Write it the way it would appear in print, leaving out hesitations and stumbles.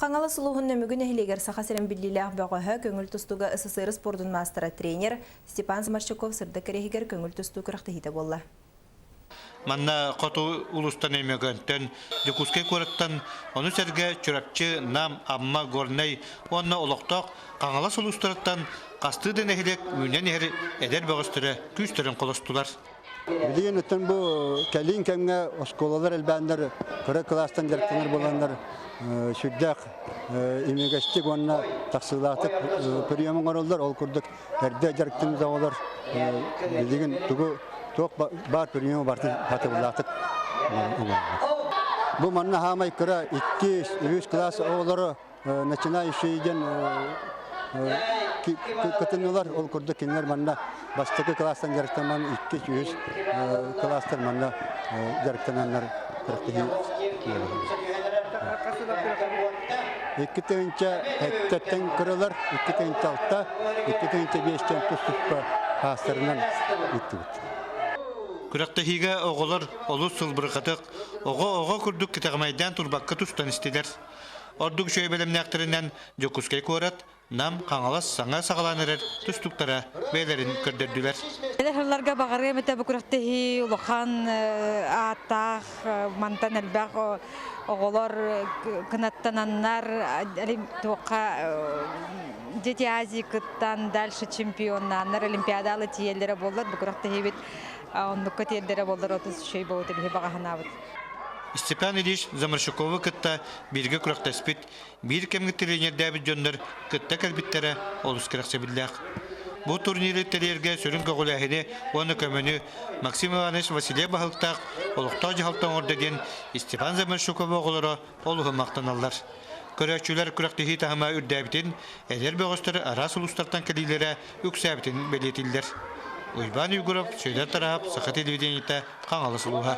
Хаҥалас улууһун Нөмүгү нэһилиэгэр Саха сирин биллиилээх бөҕөһө, көҥүл тустууга СССР спордун маастара, тренер Степан Сморчаков сырдык кэриэһигэр көҥүл тустуу күрэхтэһиитэ буолла. Манна хоту улуустан Өймөкөөнтөн, Дьокуускай куораттан, ону сэргэ Чурапчы, Нам, Амма, Горнай уонна олохтоох Хаҥалас улуустарыттан хастыы да нэһилиэк үүнэн иһэр эдэр бөҕөстөрө күүстэрин холостулар. Билигин оттон бу кэлин кэмҥэ оскуолалар элбээннэр кыра кылаастан дьарыктанар буоланнар сүрдээх имигэстик уонна тахсыылаахтык прием оҥороллор. Ол курдук эрдэ дьарыктаммыт оҕолор билигин тугу туох баар приему барытын хатыбылаахтык оҥороллор. Бу манна хаамай кыра иккис, үһүс кылаас оҕолоро начинающие диэн кытыннылар. Ол курдук кинилэр манна бастакы кылаастан дьарыктанан иккис, үһүс кылаастар манна дьарыктананнар күрэхтэһии 2007-тэн кыралар, 2006, 2005-тэн тус-туспа хаастарынан ыыттыбыт. Күрэхтэһиигэ оҕолор олус сылбырҕатык, оҕо-оҕо курдук кэтэҕэмэйдээн турбакка тустан истилэр. Ордук үчүгэй бэлэмнээхтэринэн Дьокуускай куорат, Нам, Хаҥалас саҥа саҕалаан эрэр тустуктара бэйэлэрин көрдөрдүлэр. Эдэр сылларга баҕарыам этэ бу күрэхтэһии улахан ааттаах, мантан элбэх оҕолор кынаттананнар туохха Дети Азии кыттан дальше чемпионнааннар Олимпиадаалы тиийэллэрэ буоллар бу күрэхтэһиибит оннукка тиэрдэрэ буоллар отус үчүгэй буолуо биһи баҕаһынаабыт. Степан Ильич Заморщиковы кытта бииргэ күрэхтэспит, биир кэмҥэ тренердээбит дьоннор кытта кэлбиттэрэ олус кэрэхсэбиллээх. Бу турниры тэрийэргэ сүрүн көҕүлээһини уонна көмөнү Максим Иванович Васильев баһылыктаах олохтоох дьаһалта оҥордо диэн Степан Заморщиков оҕолоро олуһун махтаналлар. Көрөөччүлэр күрэхтэһии таһыма үрдээбитин, эдэр бөҕөстөр араас улуустартан кэлиилэрэ үксээбитин бэлиэтииллэр. Уйбаан Уйгуров, Сүөдэр Тараһап, Саха телевидениета, Хаҥалас улууһа.